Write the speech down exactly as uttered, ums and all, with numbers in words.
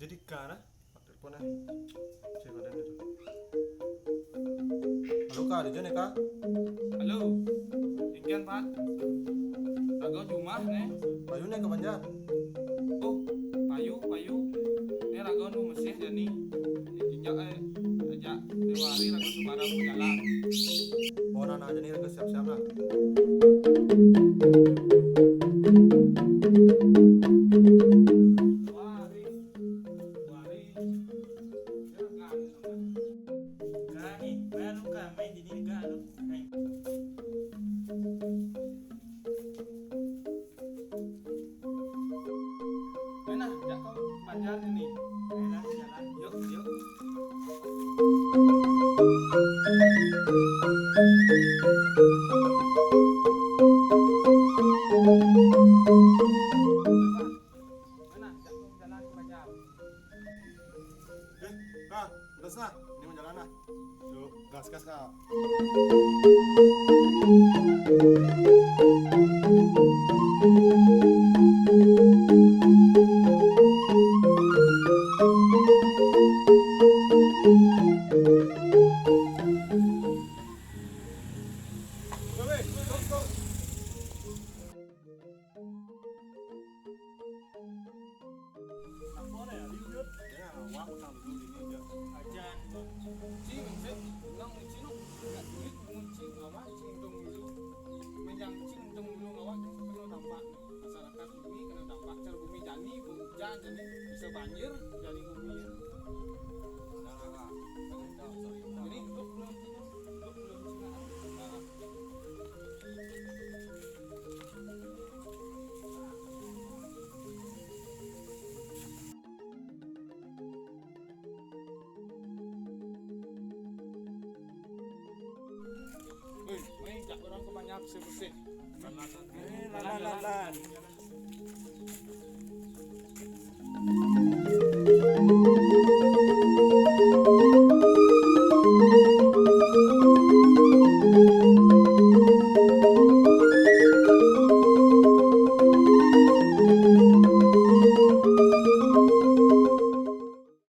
Jadi ka nah, teleponnya. Cek ada itu. Halo, Kak, di mana, Kak? Halo. Engken, Pak. Raga jumah, né. Payu né ka Banjar. Oh, payu, payu. Né raga nu mesih jani. Injak, eh, ajak Déwa Ari raga Sumara mau jalan. Oh, nah, nah, jani raga siap-siap lah. Déwa Ari, Déwa Ari. Kani, baru kami di sini kan. Mana, jak kau Banjar ini. Mana, jalan. Yuk, yuk. Mana, jak kau jalan ke Banjar. Eh, Kak, udah sah. Ini mau jalan lah. Yuk, gas, gas, Kak. Ajan, Bang. Cing, sik, nang cing, nggak duit, cing, apa, cing, untung dulu. Menjang cing, untung dulu, ngawak, kena dampak. Masyarakat bumi kena dampak, cara bumi jani, bumi hujan, jani bisa banjir, jani bumi. Jadi, untuk belum, untuk belum, Wih, wih, jak orang ke Banjar bersih-bersih. Eh, lalan, lalan.